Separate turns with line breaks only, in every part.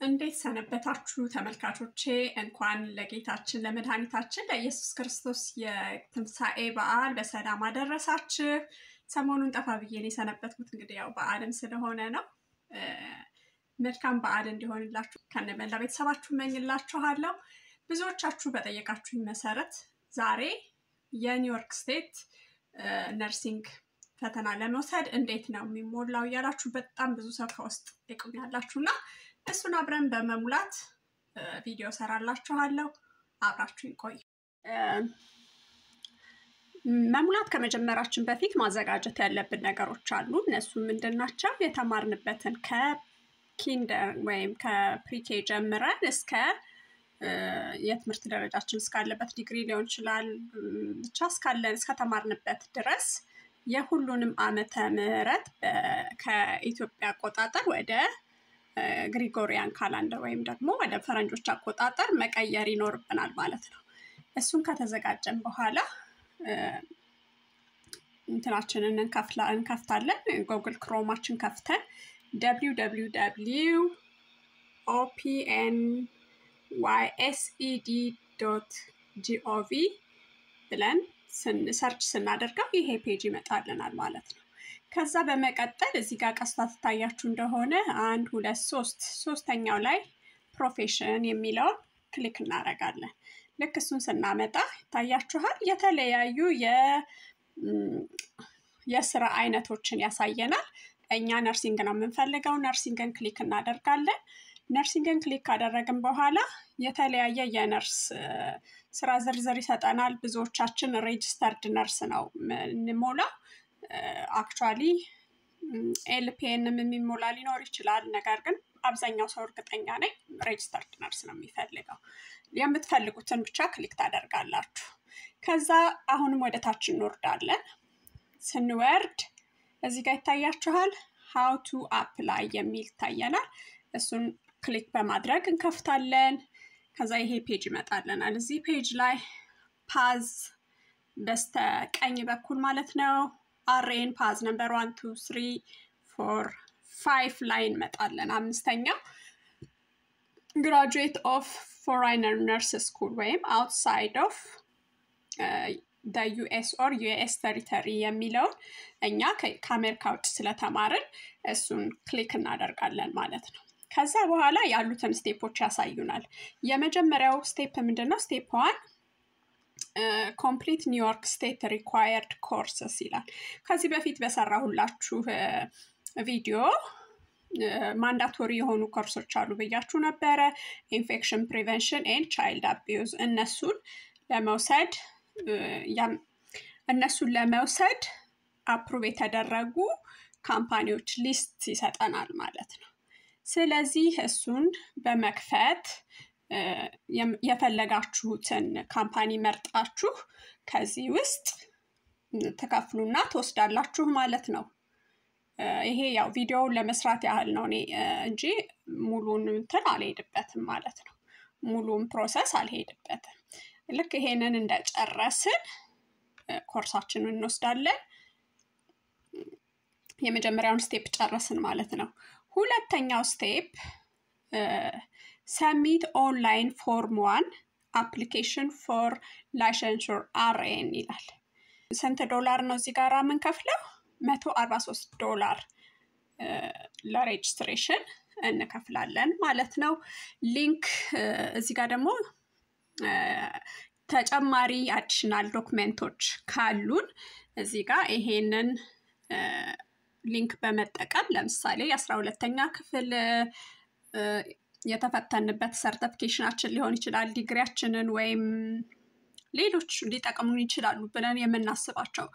እንዴት ሰነበታችሁ ተመልካቾቼ? እንኳን ለጌታችን ለመድኃኒታችን ለኢየሱስ ክርስቶስ የትንሣኤ በዓል በሰላም አደረሳችሁ። ሰሞኑን ጠፋ ብዬ ነው የሰነበትኩት። እንግዲህ ያው በዓልም ስለሆነ ነው። መልካም በዓል እንዲሆንላችሁ ከነመላ ቤተሰባችሁ እመኝላችኋለሁ። ብዙዎቻችሁ በጠየቃችሁኝ መሰረት ዛሬ የኒውዮርክ State nursing ፈተና ለመውሰድ እንዴት ነው የሚሞላው እያላችሁ በጣም ብዙ ሰው ከውስጥ ጠይቁኛላችሁ እና እሱን አብረን በመሙላት ቪዲዮ ሰራላችኋለሁ። አብራችሁኝ ቆዩ። መሙላት ከመጀመራችን በፊት ማዘጋጀት ያለብን ነገሮች አሉ። እነሱ ምንድን ናቸው? የተማርንበትን ከ kinder ወይም ከ pre-K ጀምረን እስከ የትምህርት ደረጃችን እስካለበት ዲግሪ ሊሆን ይችላል፣ ብቻ እስካለን እስከተማርንበት ድረስ የሁሉንም ዓመተ ምህረት ከኢትዮጵያ አቆጣጠር ወደ Gregorian calendar ወይም ደግሞ ወደ ፈረንጆች አቆጣጠር መቀየር ይኖርብናል ማለት ነው። እሱን ከተዘጋጀን በኋላ እንትናችንን እንከፍታለን። Google Chrome ኣችን ከፍተን www.opnysed.gov ብለን search ስናደርገው ይሄ page ይመጣልናል ማለት ነው። ከዛ በመቀጠል እዚህ ጋር ቀስቷ ትታያችሁ እንደሆነ አንድ፣ ሁለት፣ ሶስት፣ ሶስተኛው ላይ profession የሚለውን click እናደርጋለን። ልክ እሱን ስናመጣ ይታያችኋል፣ የተለያዩ የስራ አይነቶችን ያሳየናል። እኛ nursing ነው የምንፈልገው። Nursing ን click እናደርጋለን። Nursing ን click ካደረግን በኋላ የተለያየ የነርስ ስራ ዝርዝር ይሰጠናል። ብዙዎቻችን registered nurse ነው የምንሞላው። Actually LPN ም የሚሞላ ሊኖር ይችላል። ነገር ግን አብዛኛው ሰው እርግጠኛ ነኝ registered nurse ነው የሚፈልገው። የምትፈልጉትን ብቻ click ታደርጋላችሁ። ከዛ አሁንም ወደ ታች እንወርዳለን። ስንወርድ እዚህ ጋር ይታያችኋል፣ how to apply የሚል ይታየናል። እሱን click በማድረግ እንከፍታለን። ከዛ ይሄ page ይመጣልናል። እዚህ page ላይ path በስተ ቀኝ በኩል ማለት ነው RN path number one, two, three, four, five ላይ እንመጣለን። አምስተኛው graduate of foreigner nurse school ወይም outside of US or US territory የሚለውን እኛ ከአሜሪካ ውጭ ስለተማርን እሱን click እናደርጋለን ማለት ነው። ከዛ በኋላ ያሉትን step ኦች ያሳዩናል። የመጀመሪያው step ምንድን ነው? Step one, complete New York State required courses ይላል። ከዚህ በፊት በሰራሁላችሁ ቪዲዮ mandatory የሆኑ ኮርሶች አሉ ብያችሁ ነበረ። Infection prevention and child abuse እነሱን ለመውሰድ approve የተደረጉ company ዎች list ይሰጠናል ማለት ነው። ስለዚህ እሱን በመክፈት የፈለጋችሁትን company መርጣችሁ ከዚህ ውስጥ ትከፍሉና ትወስዳላችሁ ማለት ነው። ይሄ ያው ቪዲዮውን ለመስራት ያህል ነው እኔ እንጂ ሙሉን እንትን አልሄድበትም ማለት ነው። ሙሉን process አልሄድበትም። ልክ ይሄንን እንደጨረስን ኮርሳችንን እንወስዳለን። የመጀመሪያውን step ጨረስን ማለት ነው። ሁለተኛው step submit online form one application for licensure RN ይላል። ስንት ዶላር ነው እዚህ ጋር የምንከፍለው? 143 ዶላር ለ registration እንከፍላለን ማለት ነው። Link እዚህ ጋር ደግሞ ተጨማሪ additional document ኦች ካሉን እዚህ ጋር ይሄንን link በመጠቀም፣ ለምሳሌ የ12ኛ ክፍል የተፈተንበት certification ኣችን ሊሆን ይችላል፣ ዲግሪያችንን ወይም ሌሎች ሊጠቅሙን ይችላሉ ብለን የምናስባቸው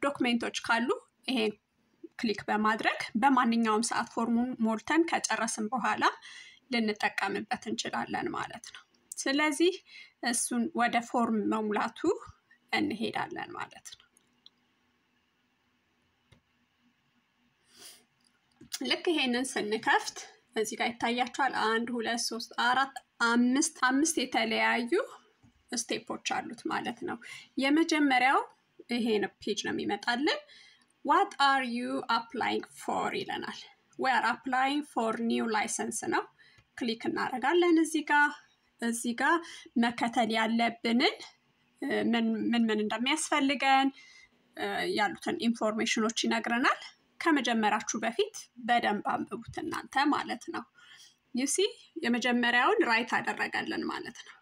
document ኦች ካሉ ይሄን click በማድረግ በማንኛውም ሰዓት ፎርሙን ሞልተን ከጨረስን በኋላ ልንጠቀምበት እንችላለን ማለት ነው። ስለዚህ እሱን ወደ ፎርም መሙላቱ እንሄዳለን ማለት ነው። ልክ ይሄንን ስንከፍት እዚህ ጋር ይታያችኋል። አንድ፣ ሁለት፣ ሶስት፣ አራት፣ አምስት፣ አምስት የተለያዩ step ኦች አሉት ማለት ነው። የመጀመሪያው ይሄን page ነው የሚመጣልን። "What are you applying for?" ይለናል። We are applying for new license ነው። Click እናደርጋለን። እዚህ ጋር መከተል ያለብንን ምን ምን እንደሚያስፈልገን ያሉትን information ኖች ይነግረናል። ከመጀመራችሁ በፊት በደንብ አንብቡት እናንተ ማለት ነው። You see፣ የመጀመሪያውን right አደረገልን ማለት ነው።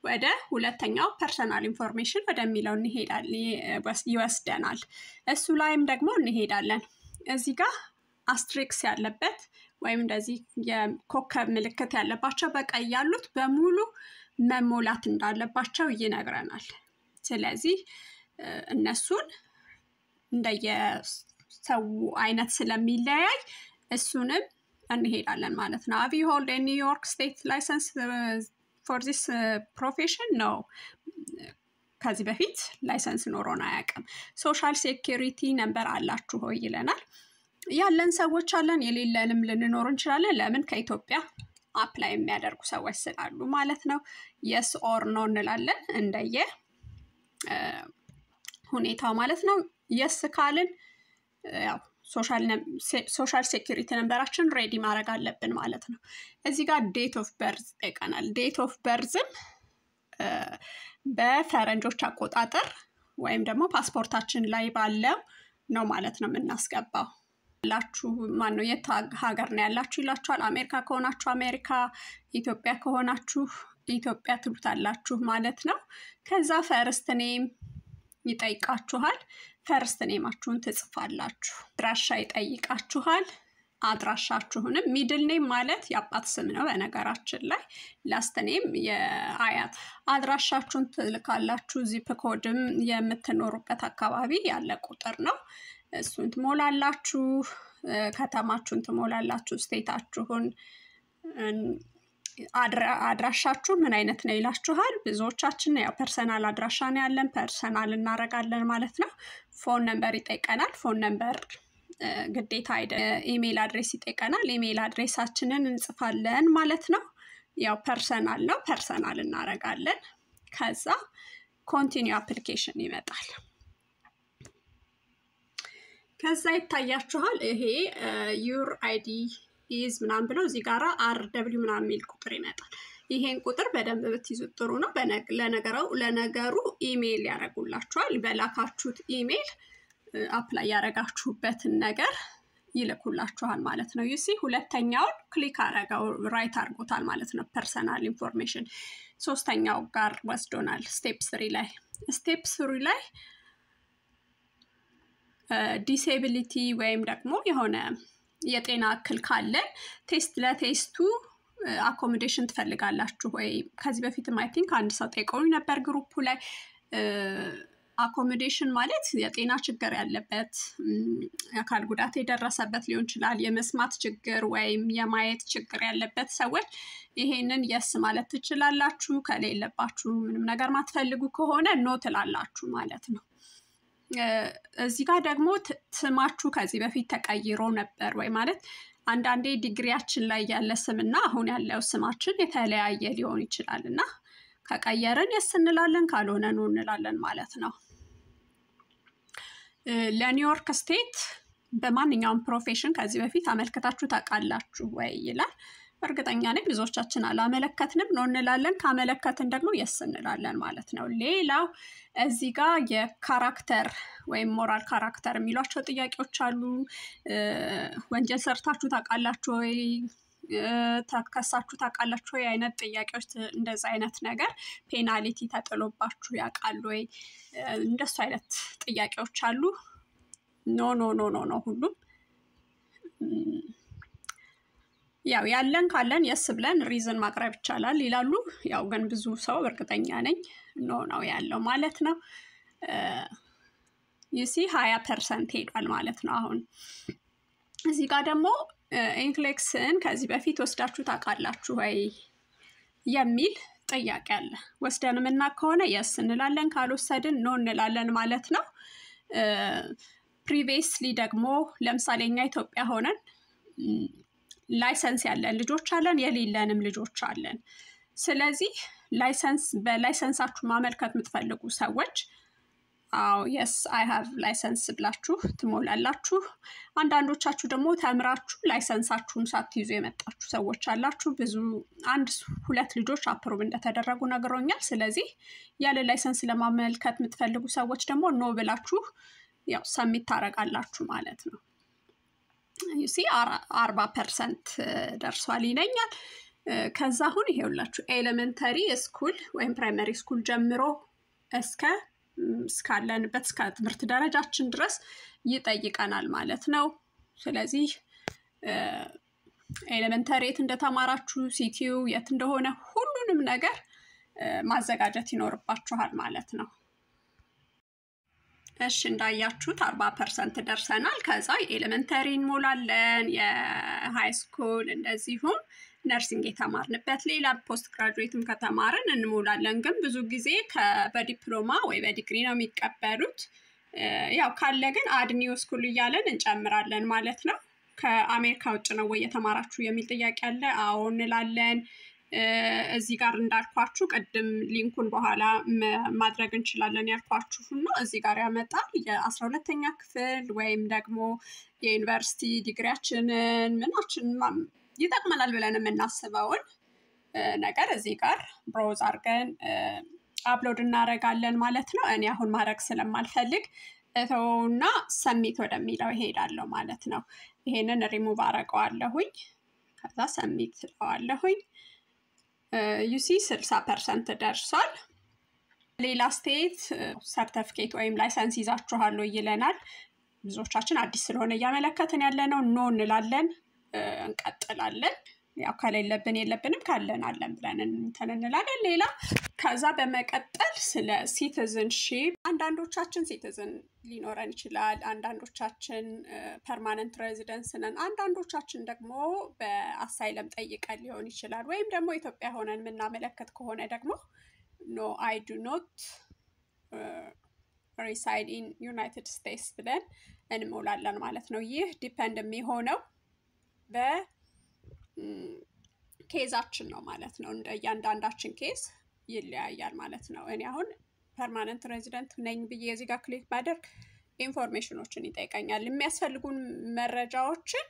ወደ ሁለተኛው personal information ወደሚለው እንሄዳለን፣ ይወስደናል። እሱ ላይም ደግሞ እንሄዳለን። እዚህ ጋር asterisk ያለበት ወይም እንደዚህ የኮከብ ምልክት ያለባቸው በቀይ ያሉት በሙሉ መሞላት እንዳለባቸው ይነግረናል። ስለዚህ እነሱን እንደየሰው አይነት ስለሚለያይ እሱንም እንሄዳለን ማለት ነው። Have you hold New York State license for this profession? No። ከዚህ በፊት license ኖሮን አያውቅም። Social security number አላችሁ ወይ ይለናል። ያለን ሰዎች አለን፣ የሌለንም ልንኖር እንችላለን። ለምን? ከኢትዮጵያ apply የሚያደርጉ ሰዎች ስላሉ ማለት ነው። Yes or no እንላለን እንደየ ሁኔታው ማለት ነው። Yes ካልን ያው social security number ኣችን ready ማድረግ አለብን ማለት ነው። እዚህ ጋር date of birth ይጠይቀናል። Date of birth ም በፈረንጆች አቆጣጠር ወይም ደግሞ ፓስፖርታችን ላይ ባለው ነው ማለት ነው የምናስገባው። ላችሁ ማን ነው፣ የት ሀገር ነው ያላችሁ ይላችኋል። አሜሪካ ከሆናችሁ አሜሪካ፣ ኢትዮጵያ ከሆናችሁ ኢትዮጵያ ትሉታላችሁ ማለት ነው። ከዛ first name ይጠይቃችኋል። First name ኣችሁን ትጽፋላችሁ። አድራሻ ይጠይቃችኋል። አድራሻችሁንም፣ middle name ማለት የአባት ስም ነው በነገራችን ላይ፣ last name የአያት። አድራሻችሁን ትልካላችሁ። Zip code ም የምትኖሩበት አካባቢ ያለ ቁጥር ነው። እሱን ትሞላላችሁ። ከተማችሁን ትሞላላችሁ። State ኣችሁን፣ አድራሻችሁ ምን አይነት ነው ይላችኋል። ብዙዎቻችን ያው personal አድራሻ ነው ያለን፣ personal እናደርጋለን ማለት ነው። Phone number ይጠይቀናል። Phone number ግዴታ አይደለም። Email address ይጠይቀናል። Email address ኣችንን እንጽፋለን ማለት ነው። ያው personal ነው፣ personal እናደርጋለን። ከዛ continue application ይመጣል። ከዛ ይታያችኋል፣ ይሄ your ID is ምናምን ብለው እዚህ ጋራ RW ምናምን የሚል ቁጥር ይመጣል። ይሄን ቁጥር በደንብ ብትይዙት ጥሩ ነው። ለነገሩ ኢሜይል ያደርጉላችኋል። በላካችሁት email apply ያደረጋችሁበትን ነገር ይልኩላችኋል ማለት ነው። You see፣ ሁለተኛውን click አረገው፣ right አድርጎታል ማለት ነው። Personal information ሶስተኛው ጋር ወስዶናል። Step three ላይ disability ወይም ደግሞ የሆነ የጤና እክል ካለን test ለ test ኡ accommodation ትፈልጋላችሁ ወይ? ከዚህ በፊትም I think አንድ ሰው ጠይቀውኝ ነበር group ኡ ላይ። Accommodation ማለት የጤና ችግር ያለበት፣ የአካል ጉዳት የደረሰበት ሊሆን ይችላል። የመስማት ችግር ወይም የማየት ችግር ያለበት ሰዎች ይሄንን yes ማለት ትችላላችሁ። ከሌለባችሁ፣ ምንም ነገር ማትፈልጉ ከሆነ no ትላላችሁ ማለት ነው። እዚህ ጋር ደግሞ ስማችሁ ከዚህ በፊት ተቀይሮ ነበር ወይ? ማለት አንዳንዴ ዲግሪያችን ላይ ያለ ስምና አሁን ያለው ስማችን የተለያየ ሊሆን ይችላል እና ከቀየርን yes እንላለን፣ ካልሆነ no እንላለን ማለት ነው። ለኒውዮርክ State በማንኛውም profession ከዚህ በፊት አመልክታችሁ ታውቃላችሁ ወይ ይላል። እርግጠኛ ነኝ ብዙዎቻችን አላመለከትንም፣ no እንላለን። ካመለከትን ደግሞ yes እንላለን ማለት ነው። ሌላው እዚህ ጋር የ character ወይም moral character የሚሏቸው ጥያቄዎች አሉ። ወንጀል ሰርታችሁ ታውቃላችሁ ወይ፣ ተከሳችሁ ታውቃላችሁ ወይ አይነት ጥያቄዎች፣ እንደዚ አይነት ነገር፣ penalty ተጥሎባችሁ ያውቃሉ ወይ፣ እንደሱ አይነት ጥያቄዎች አሉ። No, no, no, no ነው ሁሉም። ያው ያለን ካለን yes ብለን reason ማቅረብ ይቻላል ይላሉ። ያው ግን ብዙ ሰው እርግጠኛ ነኝ no ነው ያለው ማለት ነው። You see፣ 20% ሄዷል ማለት ነው። አሁን እዚህ ጋር ደግሞ NCLEX ን ከዚህ በፊት ወስዳችሁ ታውቃላችሁ ወይ የሚል ጥያቄ አለ። ወስደን የምናውቅ ከሆነ yes እንላለን፣ ካልወሰድን no እንላለን ማለት ነው። Previously ደግሞ ለምሳሌ እኛ ኢትዮጵያ ሆነን license ያለን ልጆች አለን፣ የሌለንም ልጆች አለን። ስለዚህ license በ license ኣችሁ ማመልከት የምትፈልጉ ሰዎች አዎ፣ "Yes, I have license" ብላችሁ ትሞላላችሁ። አንዳንዶቻችሁ ደግሞ ተምራችሁ license ኣችሁን ሳትይዙ የመጣችሁ ሰዎች አላችሁ። ብዙ አንድ ሁለት ልጆች approve እንደተደረጉ ነግሮኛል። ስለዚህ ያለ license ለማመልከት የምትፈልጉ ሰዎች ደግሞ no ብላችሁ ያው submit ታደርጋላችሁ ማለት ነው። You see፣ 40% ደርሷል ይለኛል። ከዛ አሁን ይሄውላችሁ elementary school ወይም primary school ጀምሮ እስካለንበት እስከ ትምህርት ደረጃችን ድረስ ይጠይቀናል ማለት ነው። ስለዚህ elementary የት እንደተማራችሁ፣ city ው የት እንደሆነ ሁሉንም ነገር ማዘጋጀት ይኖርባችኋል ማለት ነው። እሺ፣ እንዳያችሁት 40% ደርሰናል። ከዛ የ elementary እንሞላለን፣ የ high school፣ እንደዚሁም nursing የተማርንበት፣ ሌላ postgraduate ም ከተማርን እንሞላለን። ግን ብዙ ጊዜ በዲፕሎማ ወይ በዲግሪ ነው የሚቀበሉት። ያው ካለ ግን add new school እያለን እንጨምራለን ማለት ነው። ከአሜሪካ ውጭ ነው ወይ የተማራችሁ የሚል ጥያቄ አለ። አዎ እንላለን። እዚህ ጋር እንዳልኳችሁ ቅድም link ኡን በኋላ ማድረግ እንችላለን ያልኳችሁ ነው። እዚህ ጋር ያመጣል የ12ኛ ክፍል ወይም ደግሞ የዩኒቨርሲቲ ዲግሪያችንን ምናችን ይጠቅመናል ብለን የምናስበውን ነገር እዚህ ጋር browse አድርገን upload እናደርጋለን ማለት ነው። እኔ አሁን ማድረግ ስለማልፈልግ እተውና submit ወደሚለው እሄዳለሁ ማለት ነው። ይሄንን ሪሙቭ አደርገዋለሁኝ። ከዛ submit እለዋለሁኝ። You see፣ 60% ደርሷል። ሌላ state ሰርተፍኬት ወይም license ይዛችኋል ወይ ይለናል። ብዙዎቻችን አዲስ ስለሆነ እያመለከትን ያለ ነው no እንላለን፣ እንቀጥላለን። ያው ከሌለብን የለብንም፣ ካለን አለን ብለን እንትን እንላለን። ሌላ ከዛ በመቀጠል ስለ citizenship፣ አንዳንዶቻችን citizen ሊኖረን ይችላል። አንዳንዶቻችን permanent residence ነን። አንዳንዶቻችን ደግሞ በ asylum ጠይቀን ሊሆን ይችላል። ወይም ደግሞ ኢትዮጵያ ሆነን የምናመለክት ከሆነ ደግሞ "No, I do not reside in United States" ብለን እንሞላለን ማለት ነው። ይህ depend የሚሆነው በ case ኣችን ነው ማለት ነው። እንደ እያንዳንዳችን case ይለያያል ማለት ነው። እኔ አሁን permanent resident ነኝ ብዬ እዚህ ጋር click ባደርግ information ኦችን ይጠይቀኛል። የሚያስፈልጉን መረጃዎችን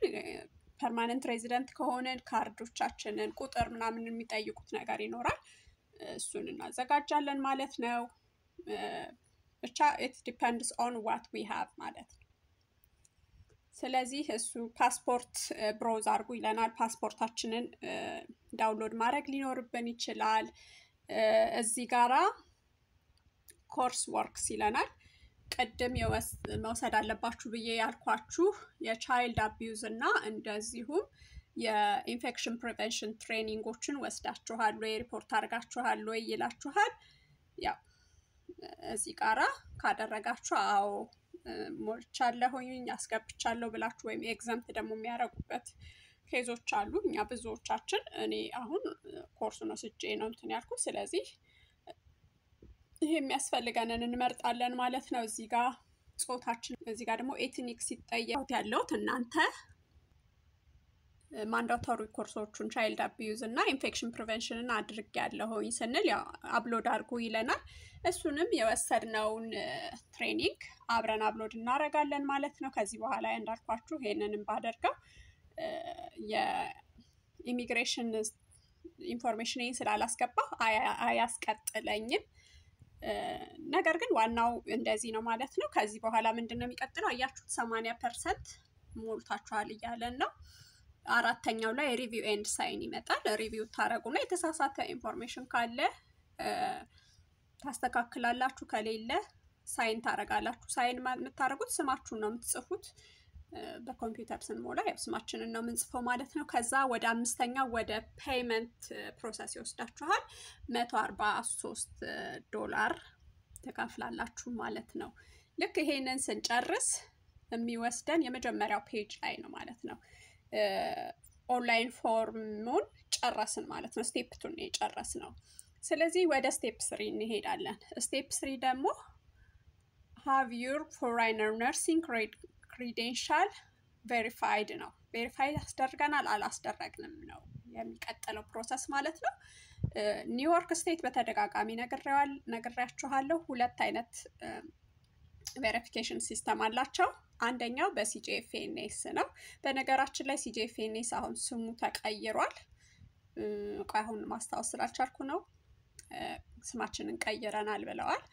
permanent resident ከሆንን ካርዶቻችንን ቁጥር ምናምን የሚጠይቁት ነገር ይኖራል። እሱን እናዘጋጃለን ማለት ነው። ብቻ it depends on what we have ማለት ነው። ስለዚህ እሱ ፓስፖርት browse አድርጉ ይለናል። ፓስፖርታችንን download ማድረግ ሊኖርብን ይችላል። እዚህ ጋራ course works ይለናል። ቅድም መውሰድ አለባችሁ ብዬ ያልኳችሁ የ child abuse እና እንደዚሁም የ infection prevention training ኦችን ወስዳችኋል ወይ፣ ሪፖርት አድርጋችኋል ወይ ይላችኋል። ያው እዚህ ጋራ ካደረጋችሁ አዎ ሞልቻለሁኝ፣ አስገብቻለሁ ብላችሁ ወይም exempt ደግሞ የሚያደርጉበት case ኦች አሉ። እኛ ብዙዎቻችን፣ እኔ አሁን ኮርሱን ወስጄ ነው እንትን ያልኩት። ስለዚህ ይሄ የሚያስፈልገንን እንመርጣለን ማለት ነው። እዚህ ጋር ጾታችን፣ እዚህ ጋር ደግሞ ethnic ሲጠየቅ ያለውት እናንተ mandatory ኮርሶቹን child abuse እና infection prevention ን አድርጌያለሁኝ ስንል ያው upload አድርጉ ይለናል። እሱንም የወሰድነውን training አብረን upload እናደርጋለን ማለት ነው። ከዚህ በኋላ እንዳልኳችሁ ይሄንንም ባደርገው የ immigration information ስላላስገባ አያስቀጥለኝም። ነገር ግን ዋናው እንደዚህ ነው ማለት ነው። ከዚህ በኋላ ምንድን ነው የሚቀጥለው? አያችሁት፣ 80% ሞልታችኋል እያለን ነው። አራተኛው ላይ review and sign ይመጣል። Review ታረጉና የተሳሳተ information ካለ ታስተካክላላችሁ፣ ከሌለ sign ታረጋላችሁ። Sign የምታደርጉት ስማችሁን ነው የምትጽፉት። በኮምፒውተር ስንሞላ ያው ስማችንን ነው የምንጽፈው ማለት ነው። ከዛ ወደ አምስተኛው ወደ payment process ይወስዳችኋል። $143 ትከፍላላችሁ ማለት ነው። ልክ ይሄንን ስንጨርስ የሚወስደን የመጀመሪያው page ላይ ነው ማለት ነው። Online form ኡን ጨረስን ማለት ነው። Step two ን የጨረስነው። ስለዚህ ወደ step three እንሄዳለን። Step three ደግሞ have your foreigner nursing credential verified ነው። Verified አስደርገናል አላስደረግንም ነው የሚቀጥለው process ማለት ነው። ኒውዮርክ State በተደጋጋሚ ነግሬያችኋለሁ። ሁለት አይነት verification system አላቸው። አንደኛው በ CGFNS ነው። በነገራችን ላይ CGFNS አሁን ስሙ ተቀይሯል። ቆይ አሁን ማስታወስ ስላልቻልኩ ነው። ስማችንን ቀይረናል ብለዋል።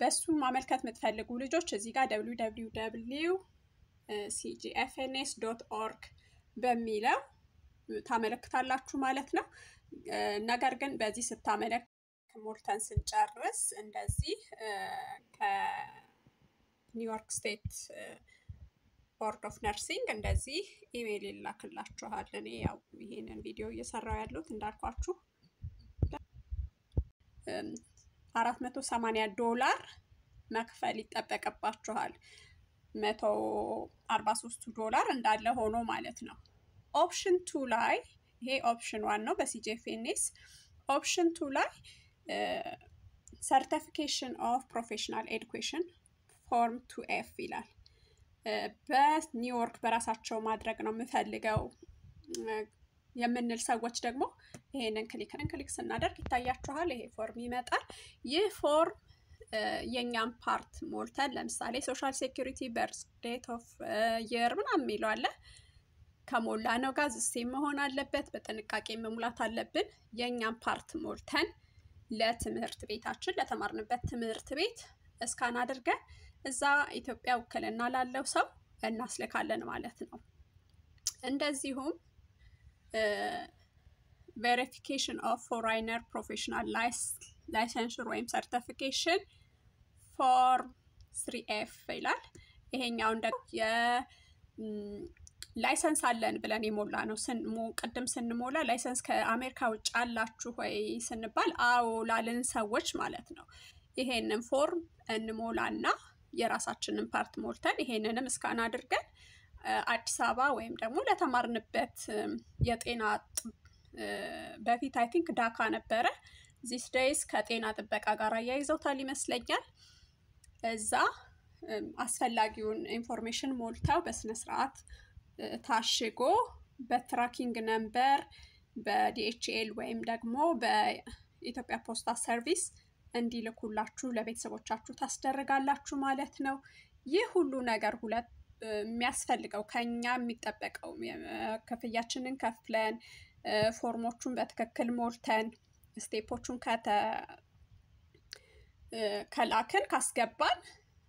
በሱ ማመልከት የምትፈልጉ ልጆች እዚህ ጋር www.cgfns.org በሚለው ታመለክታላችሁ ማለት ነው። ነገር ግን በዚህ ስታመለክት ሞልተን ስንጨርስ እንደዚህ ከኒውዮርክ State Board of Nursing እንደዚህ ኢሜይል ይላክላችኋል። እኔ ያው ይሄንን ቪዲዮ እየሰራው ያለሁት እንዳልኳችሁ $480 መክፈል ይጠበቅባችኋል። $143 እንዳለ ሆኖ ማለት ነው። Option 2 ላይ፣ ይሄ option 1 ነው በ CGFNS። Option 2 ላይ certification of professional education form 2F ይላል። በኒውዮርክ በራሳቸው ማድረግ ነው የምፈልገው የምንል ሰዎች ደግሞ ይሄንን click ስናደርግ ይታያችኋል። ይሄ form ይመጣል። ይህ form የእኛም part ሞልተን ለምሳሌ social security፣ birth date of year ምናምን የሚለው አለ። ከሞላነው ጋር the same መሆን አለበት። በጥንቃቄ መሙላት አለብን። የእኛም part ሞልተን ለትምህርት ቤታችን፣ ለተማርንበት ትምህርት ቤት scan አድርገን እዛ ኢትዮጵያ ውክልና ላለው ሰው እናስልካለን ማለት ነው። እንደዚሁም verification of foreigner professional licensure ወይም certification form 3F ይላል። ይሄኛውን ደግሞ የ license አለን ብለን የሞላነው። ቅድም ስንሞላ license ከአሜሪካ ውጭ አላችሁ ወይ ስንባል አዎ ላልን ሰዎች ማለት ነው። ይሄንን form እንሞላና የራሳችንን part ሞልተን ይሄንንም scan አድርገን አዲስ አበባ ወይም ደግሞ ለተማርንበት የጤና፣ በፊት I think ዳካ ነበረ። These days ከጤና ጥበቃ ጋር አያይዘውታል ይመስለኛል። እዛ አስፈላጊውን information ሞልተው በስነ ስርዓት ታሽጎ በ tracking number በ DHL ወይም ደግሞ በኢትዮጵያ ፖስታ service እንዲልኩላችሁ ለቤተሰቦቻችሁ ታስደርጋላችሁ ማለት ነው። ይህ ሁሉ ነገር ሁለት የሚያስፈልገው ከኛ የሚጠበቀው ክፍያችንን ከፍለን፣ form ኦቹን በትክክል ሞልተን፣ step ኦቹን ከላክን፣ ካስገባን፣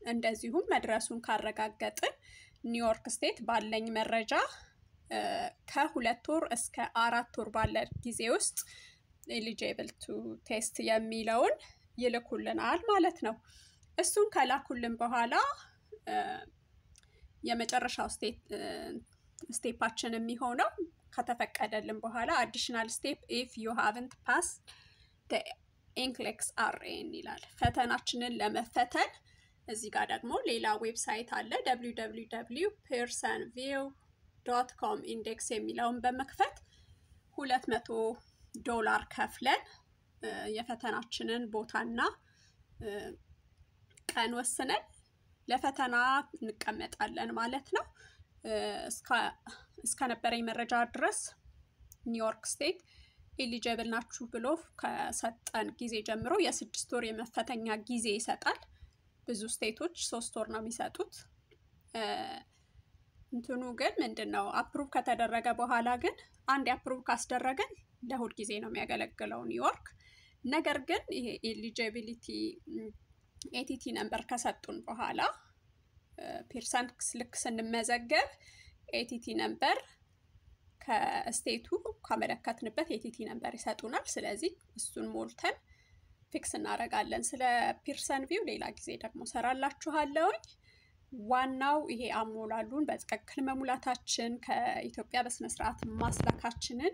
እንደዚሁም መድረሱን ካረጋገጥን ኒውዮርክ State ባለኝ መረጃ ከ2 ወር እስከ 4 ወር ባለ ጊዜ ውስጥ eligible to test የሚለውን ይልኩልናል ማለት ነው። እሱን ከላኩልን በኋላ የመጨረሻው step ኣችን የሚሆነው ከተፈቀደልን በኋላ additional step if you haven't pass NCLEX RN ይላል። ፈተናችንን ለመፈተን እዚህ ጋር ደግሞ ሌላ website አለ፣ www.pearsonvue.com index የሚለውን በመክፈት $200 ከፍለን የፈተናችንን ቦታና ቀን ወስነን ለፈተና እንቀመጣለን ማለት ነው። እስከነበረኝ መረጃ ድረስ ኒውዮርክ State eligible ናችሁ ብሎ ከሰጠን ጊዜ ጀምሮ የ6 ወር የመፈተኛ ጊዜ ይሰጣል። ብዙ state ኦች 3 ወር ነው የሚሰጡት። እንትኑ ግን ምንድን ነው፣ approve ከተደረገ በኋላ ግን አንድ approve ካስደረገን ለሁል ጊዜ ነው የሚያገለግለው ኒውዮርክ። ነገር ግን ይሄ eligibility ATT number ከሰጡን በኋላ ፒርሰን ልክ ስንመዘገብ ATT number ከ state ኡ ካመለከትንበት ATT number ይሰጡናል። ስለዚህ እሱን ሞልተን fix እናደርጋለን። ስለ Pearson VUE ሌላ ጊዜ ደግሞ ሰራላችኋለሁኝ። ዋናው ይሄ አሞላሉን በትክክል መሙላታችን፣ ከኢትዮጵያ በስነስርዓት ማስላካችንን፣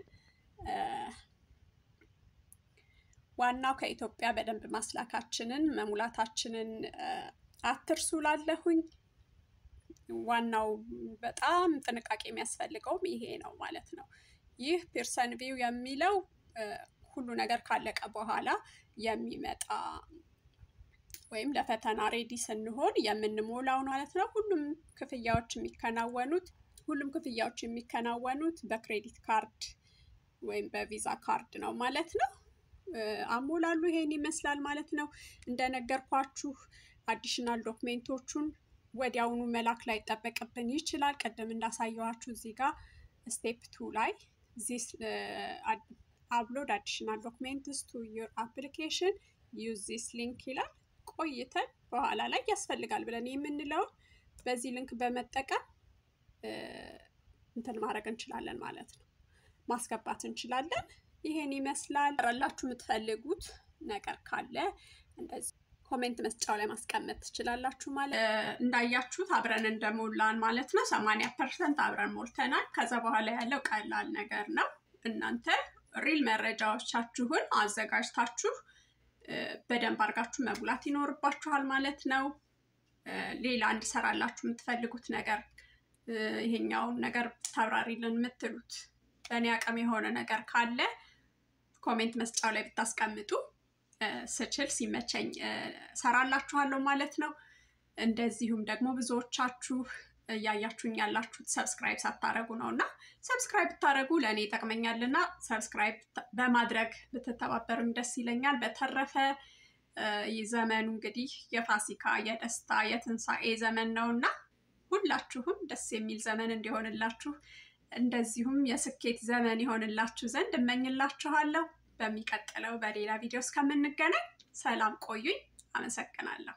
ዋናው ከኢትዮጵያ በደንብ ማስላካችንን መሙላታችንን አትርሱ ላለሁኝ። ዋናው በጣም ጥንቃቄ የሚያስፈልገውም ይሄ ነው ማለት ነው። ይህ Pearson VUE የሚለው ሁሉ ነገር ካለቀ በኋላ የሚመጣ ወይም ለፈተና ready ስንሆን የምንሞላው ማለት ነው። ሁሉም ክፍያዎች የሚከናወኑት በ credit card ወይም በ Visa card ነው ማለት ነው። አሞላሉ ይሄን ይመስላል ማለት ነው። እንደነገርኳችሁ Additional document ኦቹን ወዲያውኑ መላክ ላይጠበቅብን ይችላል። ቅድም እንዳሳየኋችሁ እዚህ ጋር step 2 ላይ this upload additional documents to your application, use this link ይላል። ቆይተን በኋላ ላይ ያስፈልጋል ብለን የምንለውን በዚህ link በመጠቀም እንትን ማድረግ እንችላለን ማለት ነው፣ ማስገባት እንችላለን። ይሄን ይመስላል። ላችሁ የምትፈልጉት ነገር ካለ እንደዚህ comment መስጫው ላይ ማስቀመጥ ትችላላችሁ። ማለት እንዳያችሁት አብረን እንደሞላን ማለት ነው። 80% አብረን ሞልተናል። ከዛ በኋላ ያለው ቀላል ነገር ነው። እናንተ real መረጃዎቻችሁን አዘጋጅታችሁ በደንብ አድርጋችሁ መሙላት ይኖርባችኋል ማለት ነው። ሌላ እንድሰራላችሁ የምትፈልጉት ነገር፣ ይሄኛውን ነገር ታብራሪልን የምትሉት፣ በእኔ አቅም የሆነ ነገር ካለ comment መስጫው ላይ ብታስቀምጡ ስችል ሲመቸኝ ሰራላችኋለሁ ማለት ነው። እንደዚሁም ደግሞ ብዙዎቻችሁ እያያችሁኝ ያላችሁት subscribe ሳታረጉ ነው እና subscribe ብታረጉ ለእኔ ይጠቅመኛልና subscribe በማድረግ ብትተባበሩኝ ደስ ይለኛል። በተረፈ ዘመኑ እንግዲህ የፋሲካ፣ የደስታ፣ የትንሣኤ ዘመን ነው እና ሁላችሁም ደስ የሚል ዘመን እንዲሆንላችሁ እንደዚሁም የስኬት ዘመን ይሆንላችሁ ዘንድ እመኝላችኋለሁ። በሚቀጥለው በሌላ ቪዲዮ እስከምንገናኝ ሰላም ቆዩኝ። አመሰግናለሁ።